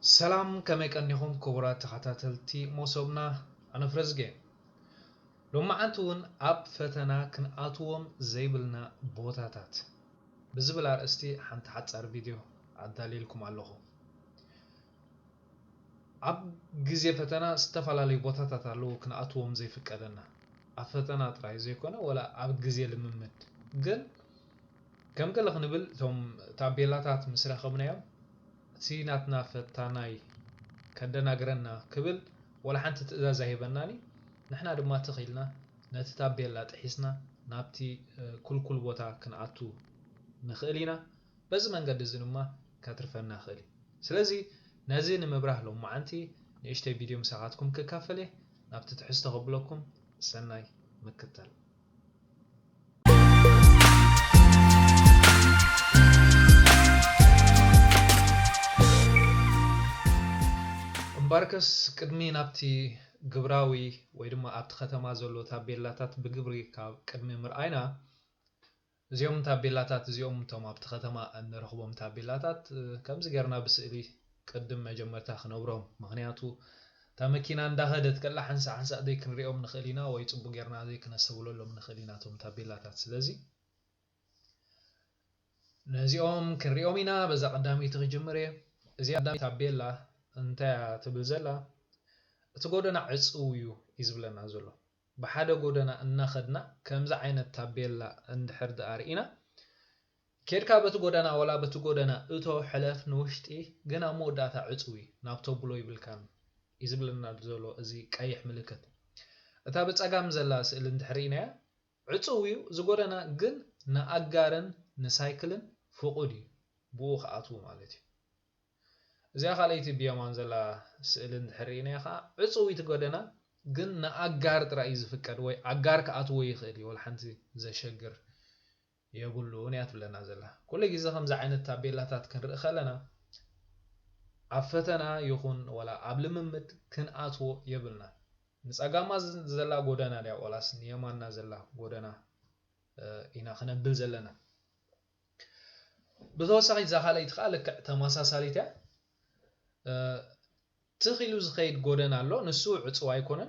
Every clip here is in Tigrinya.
ሰላም፣ ከመይ ቀኒኹም ክቡራት ተኸታተልቲ መሶብና? ኣነ ፍረዝጌ። ሎማዓንቲ እውን ኣብ ፈተና ክንኣትዎም ዘይብልና ቦታታት ብዝብል ኣርእስቲ ሓንቲ ሓጻር ቪድዮ ኣዳልየልኩም ኣለኹ። ኣብ ግዜ ፈተና ዝተፈላለዩ ቦታታት ኣለዉ ክንኣትዎም ዘይፍቀደና። ኣብ ፈተና ጥራይ ዘይኮነ፣ ወላ ኣብ ግዜ ልምምድ። ግን ከም ገለ ክንብል፣ እቶም ታቤላታት ምስ ረኸብናዮም፣ እቲ ናትና ፈታናይ ከደናግረና ክብል ወላ ሓንቲ ትእዛዝ ኣይህበናን እዩ። ንሕና ድማ ትኽ ኢልና ነቲ ታቤላ ጥሒስና ናብቲ፣ እ፣ ኩልኩል ቦታ ክንኣቱ ንኽእል ኢና። በዚ መንገዲ እዚ ድማ ከትርፈና ይኽእል እዩ። ስለዚ ነዚ ንምብራህ ሎማዓንቲ ንእሽተይ ቪድዮ ምሳኻትኩም ክካፈል እየ። ናብቲ ትሕዝቶ ከብለኩም፣ ሰናይ ምክታል። እምበርከስ ቅድሚ ናብቲ ግብራዊ ወይ ድማ ኣብቲ ከተማ ዘሎ ታቤላታት ብግብሪ ካብ ቅድሚ ምርኣይና፣ እዚኦም ታቤላታት እዚኦም እቶም ኣብቲ ከተማ እንረኽቦም ታቤላታት፣ እ፣ ከምዚ ጌርና ብስእሊ ቅድም መጀመርታ ክነብሮም። ምኽንያቱ እታ መኪና እንዳኸደት ከላ ሓንሳእ ሓንሳእ ደይ ክንሪኦም ንኽእል ኢና ወይ ጽቡቅ ጌርና ደይ ክነስተብለሎም ንኽእል ኢና እቶም ታቤላታት። ስለዚ ነዚኦም ክንሪኦም ኢና። በዛ ቀዳመይቲ ክጅምር እየ። እዚኣ ቀዳመይቲ ታቤላ እንታይ እያ ትብል ዘላ? እቲ ጎደና ዕጽው እዩ እዩ ዝብለና ዘሎ። ብሓደ ጎደና እናኸድና ከምዚ ዓይነት ታቤላ እንድሕር ደኣ ርኢና፣ ኬድካ በቲ ጎደና ዋላ በቲ ጎደና እቶ ሕለፍ ንውሽጢ፣ ግን ኣብ መወዳእታ ዕጽው እዩ፣ ናብ ተብሎ ይብልካን እዩ ዝብለና ዘሎ እዚ ቀይሕ ምልክት። እታ ብጸጋም ዘላ ስእሊ እንድሕር ርኢናያ፣ ዕጽው እዩ እዚ ጎደና፣ ግን ንኣጋርን ንሳይክልን ፍቑድ እዩ ብኡ ክኣትዉ ማለት እዩ። እዚኣ ካልኣይቲ ብየማን ዘላ ስእሊ እንድሕር ርኢናያ ኸዓ፣ ዕጽው እዩ እቲ ጎደና፣ ግን ንኣጋር ጥራይ እዩ ዝፍቀድ፣ ወይ ኣጋር ክኣትዎ ይኽእል እዩ፣ ወላ ሓንቲ ዘሸግር የብሉን እያ ትብለና ዘላ። ኩሉ ግዜ ከምዚ ዓይነት ታቤላታት ክንርኢ ከለና፣ ኣብ ፈተና ይኹን ወላ ኣብ ልምምድ ክንኣትዎ የብልና። ንጸጋማ ዝ-፣ ዘላ ጎደና ድያ ዋላስ ንየማንና ዘላ ጎደና፣ እ፣ ኢና ክነብል ዘለና። ብተወሳኺ እዛ ካልኣይቲ ከኣ ልክዕ ተመሳሳሊት እያ። እ፣ ትኽ ኢሉ ዝኸይድ ጎደና ኣሎ፣ ንሱ ዕጹው ኣይኮነን።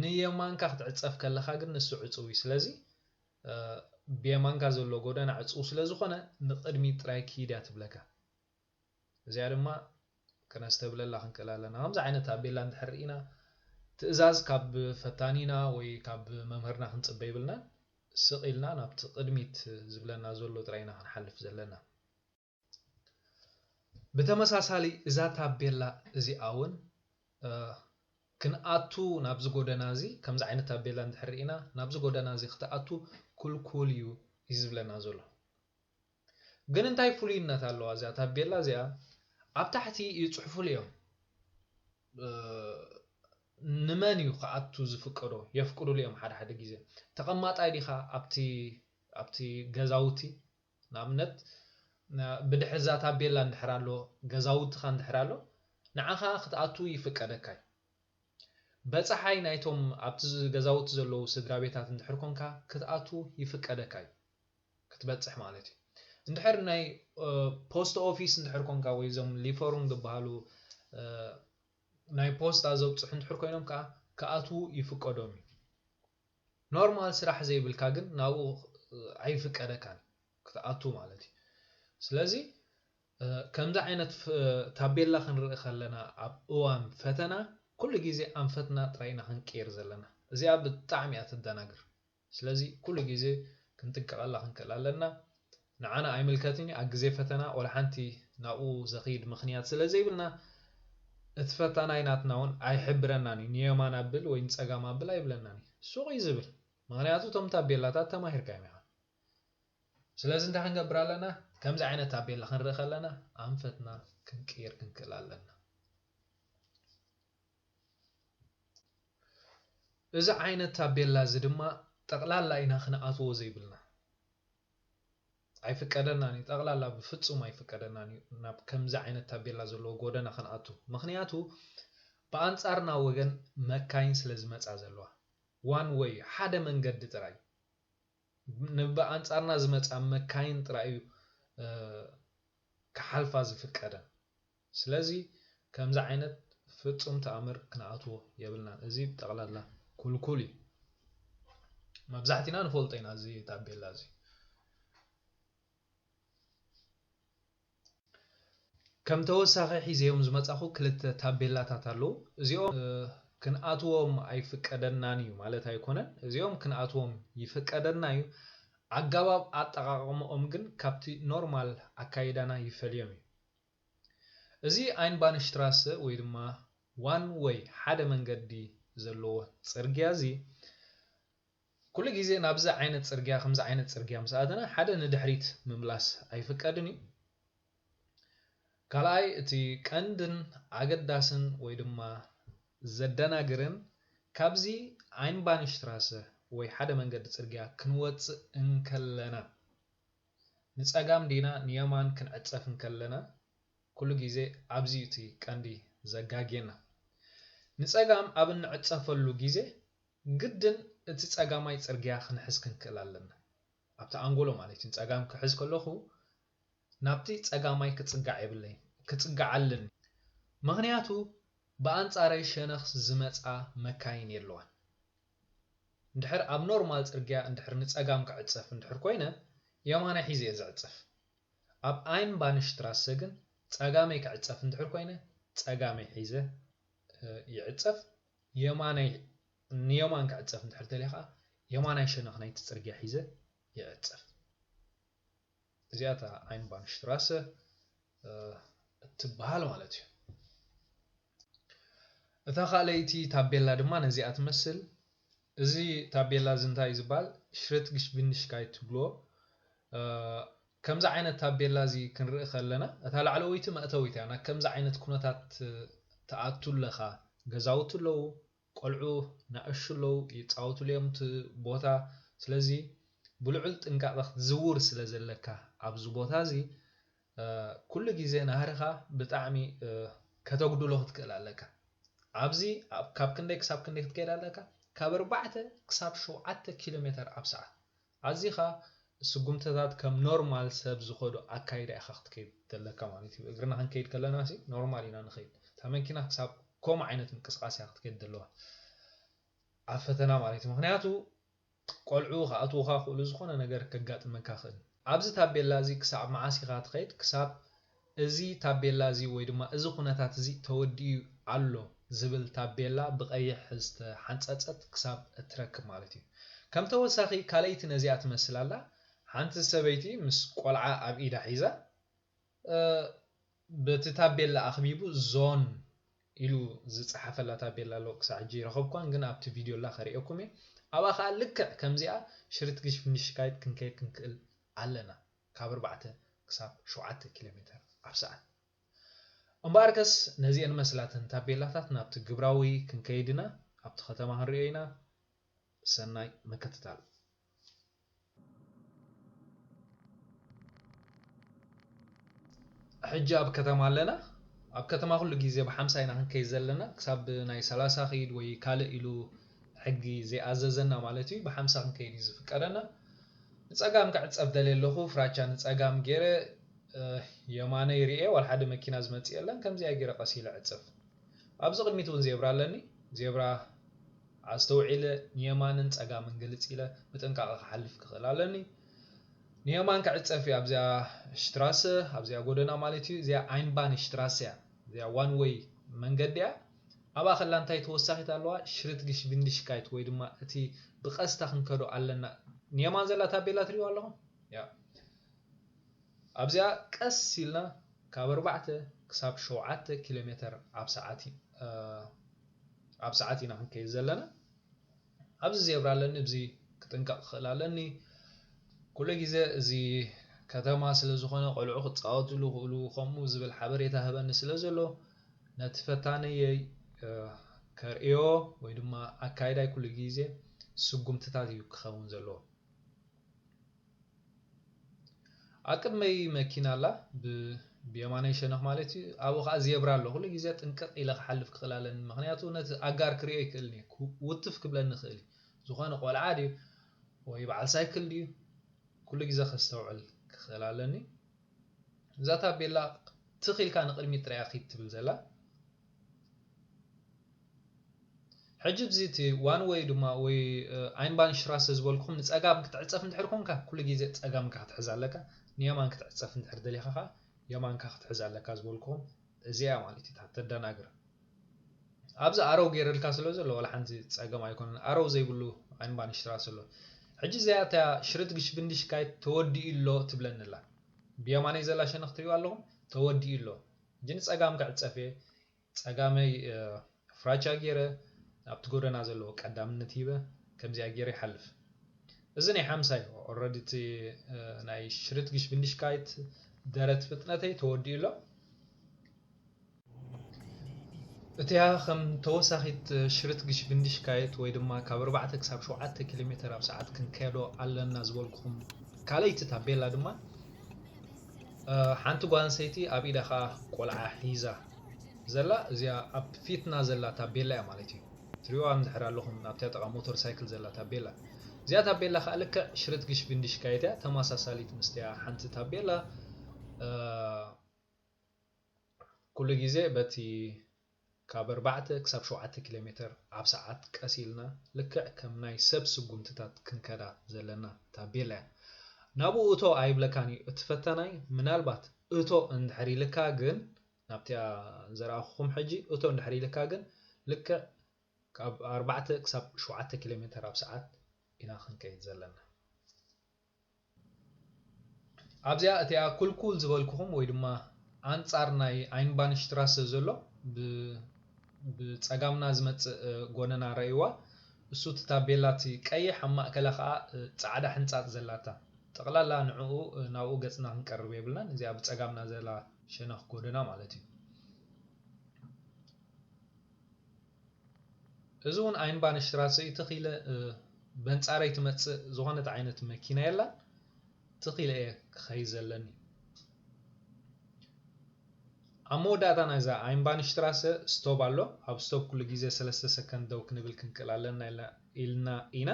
ንየማንካ ክትዕጸፍ ከለኻ ግን ንሱ ዕጹው እዩ። ስለዚ፣ እ፣ ብየማንካ ዘሎ ጎደና ዕጹው ስለ ዝኾነ ንቕድሚት ጥራይ ኪድ እያ ትብለካ። እዚኣ ድማ ክነስተብለላ ክንክእል ኣለና። ከምዚ ዓይነት ታቤላ እንድሕር ርኢና፣ ትእዛዝ ካብ ፈታኒና ወይ ካብ መምህርና ክንጽበ ይብልናን። ስቕ ኢልና ናብቲ ቅድሚት ዝብለና ዘሎ ጥራይ ኢና ክንሓልፍ ዘለና። ብተመሳሳሊ፣ እዛ ታቤላ እዚኣ እውን፣ እ፣ ክንኣቱ ናብዚ ጎደና እዚ፣ ከምዚ ዓይነት ታቤላ እንድሕር ርኢና፣ ናብዚ ጎደና እዚ ክትኣቱ ክልኩል እዩ እዩ ዝብለና ዘሎ። ግን እንታይ ፍሉይነት ኣለዋ እዚኣ ታቤላ እዚኣ? ኣብ ታሕቲ ይጽሕፉሉ እዮም። እ፣ ንመን እዩ ክኣቱ ዝፍቀዶ? የፍቅዱሉ እዮም ሓደ ሓደ ግዜ። ተቐማጣይ ዲኻ ኣብቲ፣ ኣብቲ ገዛውቲ? ንኣብነት፣ ና-፣ ብድሕሪ እዛ ታቤላ እንድሕር ኣሎ፣ ገዛውትኻ እንድሕር ኣሎ፣ ንዓኻ ክትኣቱ ይፍቀደካ እዩ። በጻሓይ ናይቶም ኣብቲ ዝ-፣ ገዛውቲ ዘለዉ ስድራ ቤታት እንድሕር ኮንካ፣ ክትኣቱ ይፍቀደካ እዩ። ክትበጽሕ ማለት እዩ። እንድሕር ናይ፣ እ፣ ፖስት ኦፊስ እንድሕር ኮንካ ወይ እዞም ሊፈሩንግ ዝበሃሉ፣ እ፣ ናይ ፖስታ ዘብጽሑ እንድሕር ኮይኖም ከኣ ክኣትዉ ይፍቀዶም እዩ። ኖርማል ስራሕ ዘይብልካ ግን ናብኡ፣ እ፣ ኣይፍቀደካን ክትኣቱ ማለት እዩ። ስለዚ፣ እ፣ ከምዚ ዓይነት ፍ-፣ ታቤላ ክንርኢ ከለና ኣብ እዋን ፈተና ኩሉ ግዜ ኣንፈትና ጥራይ ኢና ክንቅይር ዘለና። እዚኣ ብጣዕሚ እያ ተደናግር። ስለዚ ኩሉ ግዜ ክንጥንቀቐላ ክንክእል ኣለና። ንዓና ኣይምልከትን እዩ። ኣብ ግዜ ፈተና ዋላ ሓንቲ ናብኡ ዘኽይድ ምኽንያት ስለ ዘይብልና፣ እቲ ፈታናይ ናትና እውን ኣይሕብረናን እዩ። ንየማን ኣብል ወይ ንጸጋም ኣብል ኣይብለናን እዩ። ሱቕ እዩ ዝብል። ምኽንያቱ እቶም ታቤላታት ተማሂርካዮም ኢኻ። ስለዚ እንታይ ክንገብር ኣለና? ከምዚ ዓይነት ታቤላ ክንርኢ ከለና ኣንፈትና ክንቅይር ክንክእል ኣለና። እዚ ዓይነት ታቤላ እዚ ድማ ጠቕላላ ኢና ክንኣትዎ ዘይብልና። ኣይፍቀደናን እዩ፣ ጠቕላላ ብፍጹም ኣይፍቀደናን እዩ ናብ ከምዚ ዓይነት ታቤላ ዘለዎ ጎደና ክንኣቱ። ምኽንያቱ ብኣንጻርና ወገን መካይን ስለ ዝመጻ ዘለዋ። ዋን ወይ፣ ሓደ መንገዲ ጥራይ። ንብኣንጻርና ዝመጻ መካይን ጥራይ እዩ፣ እ፣ ክሓልፋ ዝፍቀደን። ስለዚ ከምዚ ዓይነት ፍጹም ተኣምር ክንኣትዎ የብልናን። እዚ ብጠቕላላ ኩልኩል እዩ። መብዛሕቲና ንፈልጦ ኢና እዚ ታቤላ እዚ። ከም ተወሳኺ ሒዘዮም ዝመጻኹ ክልተ ታቤላታት ኣለዉ። እዚኦም ክንኣትዎም ኣይፍቀደናን እዩ ማለት ኣይኮነን። እዚኦም ክንኣትዎም ይፍቀደና እዩ። ኣገባብ ኣጠቓቕምኦም ግን ካብቲ ኖርማል ኣካይዳና ይፈልዮም እዩ። እዚ ኣይንባንሽትራሰ ወይ ድማ ዋን ወይ ሓደ መንገዲ ዘለዎ ጽርግያ እዚ ኩሉ ግዜ ናብዚ ዓይነት ጽርግያ ከምዚ ዓይነት ጽርግያ ምስ ኣተና ሓደ ንድሕሪት ምምላስ ኣይፍቀድን እዩ። ካልኣይ እቲ ቀንድን ኣገዳስን ወይ ድማ ዘደናግርን ካብዚ ኣይንባንሽትራሰ ወይ ሓደ መንገዲ ጽርግያ ክንወጽእ እንከለና ንጸጋም ዲና ንየማን ክንዕጸፍ እንከለና ኩሉ ግዜ ኣብዚ እቲ ቀንዲ ዘጋግየና። ንጸጋም ኣብ እንዕጸፈሉ ግዜ ግድን እቲ ጸጋማይ ጽርግያ ክንሕዝ ክንክእል ኣለና። ኣብቲ ኣንጎሎ ማለት እዩ። ንጸጋም ክሕዝ ከለኹ ናብቲ ጸጋማይ ክጽጋዕ የብለይ ክጽጋዕ ኣለኒ። ምኽንያቱ ብኣንጻረይ ሸነኽ ዝመጻ መካይን የለዋን። እንድሕር ኣብ ኖርማል ጽርግያ እንድሕር ንጸጋም ክዕጸፍ እንድሕር ኮይነ የማናይ ሒዘ እየ ዝዕጸፍ። ኣብ ኣይንባንሽትራሰ ግን ጸጋመይ ክዕጸፍ እንድሕር ኮይነ ጸጋመይ ሒዘ ይዕጸፍ። የማናይ ንየማን ክዕጸፍ እንድሕር ተልየ ከዓ የማናይ ሸነኽ ናይቲ ጽርግያ ሒዘ ይዕጸፍ። እዚኣ እታ ኣይንባንሽትራሰ እትበሃል ማለት እዩ። እታ ካልኣይቲ ታቤላ ድማ ነዚኣ ትመስል። እዚ ታቤላ እዚ እንታይ እዩ ዝበሃል? ሽርትግሽቪንዲሽካይት ትብልዎ። ከምዚ ዓይነት ታቤላ እዚ ክንርኢ ከለና እታ ላዕለወይቲ መእተዊት እያ። ናብ ከምዚ ዓይነት ኩነታት ትኣቱ ኣለኻ። ገዛውቲ ኣለዉ፣ ቆልዑ ናእሹ ኣለዉ፣ ይፃወትሉ እዮም እቲ ቦታ። ስለዚ ብልዑል ጥንቃቐ ክትዝውር ስለ ዘለካ ኣብዚ ቦታ እዚ ኩሉ ግዜ ናህርኻ ብጣዕሚ ከተጉድሎ ክትክእል ኣለካ። ኣብዚ ካብ ክንደይ ክሳብ ክንደይ ክትከይድ ኣለካ? ካብ ኣርባዕተ ክሳብ ሸውዓተ ኪሎ ሜተር ኣብ ሰዓት። ኣዚኻ ስጉምትታት ከም ኖርማል ሰብ ዝኸዶ ኣካይዳ ኢኻ ክትከይድ ዘለካ ማለት እዩ። እግርና ክንከይድ ከለና ሲ ኖርማል ኢና ንኸይድ። እታ መኪና ክሳብ ከምኡ ዓይነት ምንቅስቃስ እያ ክትከይድ ዘለዋ ኣብ ፈተና ማለት እዩ። ምኽንያቱ ቆልዑ ክኣትዉኻ ክእሉ፣ ዝኾነ ነገር ከጋጥመካ ክእል። ኣብዚ ታቤላ እዚ ክሳብ መዓስ ኢኻ ትኸይድ? ክሳብ እዚ ታቤላ እዚ ወይ ድማ እዚ ኩነታት እዚ ተወዲኡ ኣሎ ዝብል ታቤላ ብቐይሕ ዝተሓንጸጸት ክሳብ እትረክብ ማለት እዩ። ከም ተወሳኺ ካልኣይቲ ነዚኣ ትመስል ኣላ። ሓንቲ ሰበይቲ ምስ ቆልዓ ኣብ ኢዳ ሒዛ በቲ ታቤላ ኣኽቢቡ ዞን ኢሉ ዝጸሓፈላ ታቤላ ኣሎ። ክሳዕ ሕጂ ይረኸብኳን ግን ኣብቲ ቪድዮ ላ ከርእየኩም እየ። ኣብኣ ኸኣ ልክዕ ከምዚኣ ሽርትግሽቪንዲሽካይት ክንከይድ ክንክእል ኣለና። ካብ ኣርባዕተ ክሳብ ሸውዓተ ኪሎ ሜተር ኣብ ሰዓት። እምበኣርከስ ነዚአን መስላተን ታቤላታት ናብቲ ግብራዊ ክንከይድ ኢና፣ ኣብቲ ከተማ ክንርእዮ ኢና። ሰናይ ምክትታል። ሕጂ ኣብ ከተማ ኣለና። ኣብ ከተማ ኩሉ ግዜ ብሓምሳ ኢና ክንከይድ ዘለና፣ ክሳብ ናይ ሰላሳ ኺድ ወይ ካልእ ኢሉ ሕጊ ዘይኣዘዘና ማለት እዩ፣ ብሓምሳ ክንከይድ እዩ ዝፍቀደና። ንጸጋም ክዕጸፍ ደልየ ኣለኹ፣ ፍራቻ ንጸጋም ገይረ፣ እ፣ የማነይ ርእየ፣ ዋላ ሓደ መኪና ዝመጽእ የለን፣ ከምዚኣ ገይረ ቀስ ኢለ ዕጸፍ። ኣብዚ ቅድሚት እውን ዜብራ ኣለኒ፣ ዜብራ ኣስተውዒለ ንየማንን ጸጋምን ግልጽ ኢለ ብጥንቃቐ ክሓልፍ ክኽእል ኣለኒ። ንየማን ክዕጸፍ እዩ ኣብዚኣ ሽትራሰ፣ ኣብዚኣ ጎደና ማለት እዩ። እዚኣ ኣይንባን ሽትራሰ እያ። እዚኣ ዋን ዌይ መንገዲ እያ። ኣብኣ ከላ እንታይ ተወሳኺት ኣለዋ? ሽርትግሽቪንዲሽካይት ወይ ድማ እቲ ብቐስታ ክንከዶ ኣለና። ንየማን ዘላ ታቤላ ትሪእዋ ኣለኹም? ያ። ኣብዚኣ ቀስ ኢልና ካብ ኣርባዕተ ክሳብ ሸውዓተ ኪሎ ሜተር ኣብ ሰዓት እ፣ ኣብ ሰዓት ኢና ክንከይድ ዘለና። ኣብዚ ዜብራ ኣለኒ፣ ኣብዚ ክጥንቀቕ ክኽእል ኣለኒ። ኩሉ ግዜ እዚ ከተማ ስለ ዝኾነ ቆልዑ ክጻወትሉ ክእሉ ከምኡ ዝብል ሓበሬታ ህበኒ ስለ ዘሎ ነቲ ፈታነየይ፣ እ፣ ከርእዮ ወይ ድማ ኣካይዳይ ኩሉ ግዜ ስጉምትታት እዩ ክኸውን ዘለዎ። ኣብ ቅድመይ መኪና ኣላ፣ ብ-፣ ብየማናይ ሸነኽ ማለት እዩ። ኣብኡ ኸዓ ዜብራ ኣሎ። ኩሉ ግዜ ጥንቅቕ ኢለ ክሓልፍ ክኽእል ኣለኒ። ምኽንያቱ ነቲ ኣጋር ክርእዮ ኣይክእልን እየ። ክው-፣ ውትፍ ክብለኒ ይኽእል እዩ። ዝኾነ ቆልዓ ድዩ ወይ በዓል ሳይክል ድዩ? ኩሉ ግዜ ከስተውዕል ክኽእል ኣለኒ። እዛ ታቤላ ትኽ ኢልካ ንቕድሚት ጥራይ እያ ኺድ ትብል ዘላ። ሕጂ እዚ እቲ ዋን ወይ ድማ ወይ ኣይንባንሽትራሰ ዝበልኩም ንፀጋም ክትዕፀፍ እንድሕር ኮንካ ኩሉ ግዜ ፀጋምካ ክትሕዝ ኣለካ። ንየማን ክትዕፀፍ እንድሕር ደሊኻ ከዓ የማንካ ክትሕዝ ኣለካ ዝበልኩም እዚኣ ማለት እዩ። ተደናግር ኣብዚ ኣረው ገይረልካ ስለ ዘሎ ዋላ ሓንቲ ፀገም ኣይኮነን። ኣረው ዘይብሉ ኣይንባንሽትራሰ ኣሎ። ሕጂ እዚኣ እታ ሽርት ግሽብንዲሽካይት ተወዲኡ ኣሎ ትብለኒ ኣላ። ብየማነይ ዘላ ሸነኽ ትሪኡ ኣለኹም ተወዲኡ ኣሎ። ሕጂ ንፀጋም ክዕፀፍ እየ። ፀጋመይ ፍራቻ ገይረ ኣብቲ ጎደና ዘለዎ ቀዳምነት ሂበ ከምዚኣ ገይረ ይሓልፍ። እዚ ናይ ሓምሳ እዩ። ኦረዲ እቲ ናይ ሽርት ግሽብንዲሽካይት ደረት ፍጥነተይ ተወዲኡ ኣሎ። እቲኣ ከም ተወሳኺት ሽርት ግሽብንዲሽካይት ወይ ድማ ካብ ኣርባዕተ ክሳብ ሸውዓተ ኪሎ ሜተር ኣብ ሰዓት ክንከዶ ኣለና ዝበልኩኹም ካልኣይቲ ታቤላ ድማ ሓንቲ ጓል ኣንስተይቲ ኣብ ኢዳ ከዓ ቆልዓ ሒዛ ዘላ እዚኣ ኣብ ፊትና ዘላ ታቤላ እያ ማለት እዩ። ትሪዋ እንድሕር ኣለኹም ኣብቲያ ጠቃ ሞተር ሳይክል ዘላ ታቤላ እዚኣ ታቤላ ከዓ ልክዕ ሽርት ግሽብንዲሽካይት እያ። ተመሳሳሊት ምስትያ ሓንቲ ታቤላ ኩሉ ግዜ በቲ ካብ ኣርባዕተ ክሳብ ሸውዓተ ኪሎ ሜተር ኣብ ሰዓት ቀስ ኢልና ልክዕ ከም ናይ ሰብ ስጉምትታት ክንከዳ ዘለና ታቤላ እያ። ናብኡ እቶ ኣይብለካን እዩ እቲ ፈታናይ። ምናልባት እቶ እንድሕር ኢልካ ግን ናብቲኣ ዘረኣኹኹም ሕጂ እቶ እንድሕር ኢልካ ግን ልክዕ ካብ ኣርባዕተ ክሳብ ሸውዓተ ኪሎ ሜተር ኣብ ሰዓት ኢና ክንከይድ ዘለና። ኣብዚኣ እቲኣ ኩልኩል ዝበልኩኹም ወይ ድማ ኣንጻር ናይ ኣይንባንሽትራሰ ዘሎ ብጸጋምና ዝመጽእ ጎነና ረእይዋ። እሱ እቲ ታቤላ እቲ ቀይሕ ኣብ ማእከላ ከዓ ጻዕዳ ሕንጻጽ ዘላታ ጠቕላላ ንዕኡ ናብኡ ገጽና ክንቀርብ የብልናን። እዚኣ ብጸጋምና ዘላ ሸነኽ ጎደና ማለት እዩ። እዚ እውን ኣይንባንሽትራሰ እዩ። ትኽ ኢለ በንጻረይ ትመጽእ ዝኾነት ዓይነት መኪና የላን። ትኽ ኢለ እየ ክኸይ ዘለኒ። ኣብ መወዳእታ ናይዛ ኣይንባንሽትራሰ ስቶብ ኣሎ። ኣብ ስቶብ ኩሉ ግዜ ሰለስተ ሰከንድ ደው ክንብል ክንክእል ኣለና ኢልና ኢና።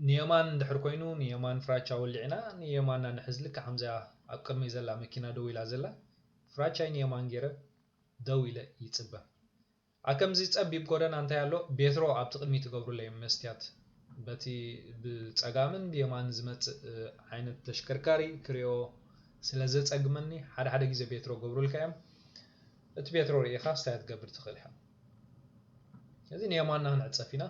ንየማን እንድሕር ኮይኑ ንየማን ፍራቻ ወሊዕና ንየማና ንሕዝ። ልክዕ ከምዚኣ ኣብ ቅድመይ ዘላ መኪና ደው ኢላ ዘላ ፍራቻይ ንየማን ገይረ ደው ኢለ ይጽበ። ኣብ ከምዚ ጸቢብ ጎደና እንታይ ኣሎ ቤትሮ ኣብቲ ቅድሚ ትገብሩለይ መስትያት በቲ ብጸጋምን ብየማን ዝመጽእ ዓይነት ተሽከርካሪ ክሪኦ ስለ ዘጸግመኒ ሓደ ሓደ ግዜ ቤትሮ ገብሩልካ እዮም። እቲ ቤትሮ ርኢኻ ስታይ ክትገብር ትኽእል ኢኻ። እዚ ንየማንና ክንዕጸፍ ኢና።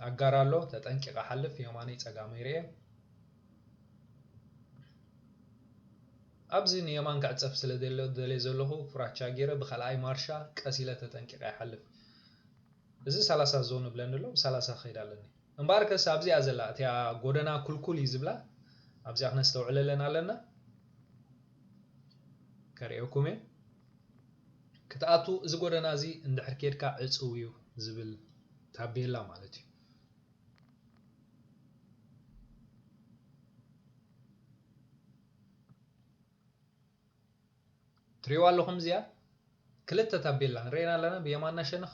ኣጋር ኣሎ ተጠንቂቐ ሓልፍ የማነይ ጸጋመይ ርኤ። ኣብዚ ንየማን ክዕጸፍ ስለ ደልየ ዘለኹ ፍራቻ ገይረ ብካልኣይ ማርሻ ቀስ ኢለ ተጠንቂቐ ይሓልፍ። እዚ ሰላሳ ዞን እብለኒ ኣሎ ብ30 ክኸይድ ኣለኒ። እምበኣርከስ ኣብዚኣ ዘላ እቲኣ ጎደና ኩልኩል እዩ ዝብላ ኣብዚኣ ክነስተውዕለለን ኣለና። ከርእየኩም እየ ክትኣቱ እዚ ጎደና እዚ እንድሕር ኬድካ ዕፅው እዩ ዝብል ታቤላ ማለት እዩ። ትሪእዋ ኣለኹም እዚኣ ክልተ ታቤላ ንርእየን ኣለና ብየማና ሸነኽ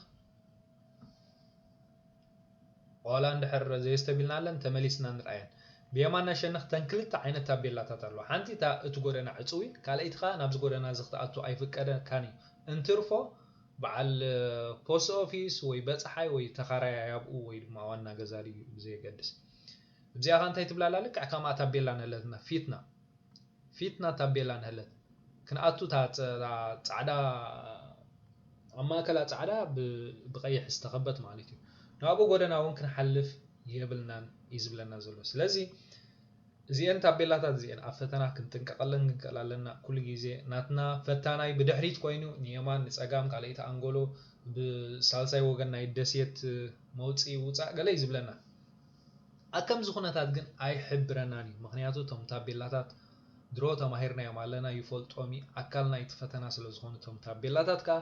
ዋላ እንድሕር ዘየስተቢልና ኣለን ተመሊስና ንርኣየን። ብየማና ሸነኽ ተን ክልተ ዓይነት ታቤላታት ኣለዋ። ሓንቲ እታ እቲ ጎደና ዕፅው እዩ፣ ካልኣይቲ ከዓ ናብዚ ጎደና እዚ ክትኣቱ ኣይፍቀደካን እዩ። እንትርፎ በዓል ፖስት ኦፊስ ወይ በፅሓይ ወይ ተኻራያይ ኣብኡ ወይ ድማ ዋና ገዛ ድዩ ብዘየገድስ። እዚኣ ከዓ እንታይ ትብላላ ልክዕ ከምኣ ታቤላ ንህለትና ፊትና ፊትና ታቤላ ንህለት ክንኣቱ እታ ፃዕዳ ኣብ ማእከላ ፃዕዳ ብቐይሕ ዝተኸበት ማለት እዩ። ናብኡ ጎደና እውን ክንሓልፍ የብልናን እዩ ዝብለና ዘሎ። ስለዚ እዚኤን ታቤላታት እዚኤን ኣብ ፈተና ክንጥንቀቐለን ክንክእል ኣለና። ኩሉ ግዜ ናትና ፈታናይ ብድሕሪት ኮይኑ ንየማን ንፀጋም ካልኣይቲ ኣንጎሎ ብሳልሳይ ወገን ናይ ደሴት መውፅኢ ውፃእ ገለ እዩ ዝብለና። ኣብ ከምዚ ኩነታት ግን ኣይሕብረናን እዩ። ምኽንያቱ እቶም ታቤላታት ድሮ ተማሂርናዮም ኣለና፣ ይፈልጦም እዩ። ኣካል ናይቲ ፈተና ስለ ዝኾኑ እቶም ታቤላታት ከኣ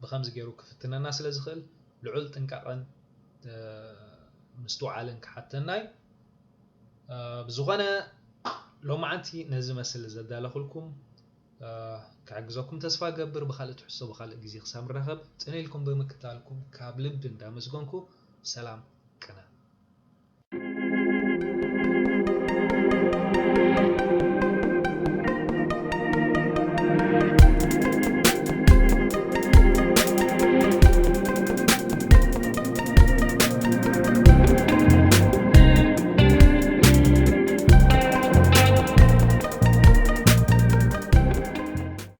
ብኸምዚ ገይሩ ክፍትነና ስለ ዝኽእል ልዑል ጥንቃቐን ምስትውዓልን ክሓተና እዩ። ብዝኾነ ሎማዓንቲ ነዚ መስል ዘዳለኹልኩም ክሕግዘኩም ተስፋ ገብር። ብኻልእ ትሕዝቶ ብኻልእ ግዜ ክሳብ ንራኸብ ጽን ኢልኩም ብምክታልኩም ካብ ልቢ እንዳመስገንኩ ሰላም ቅነ።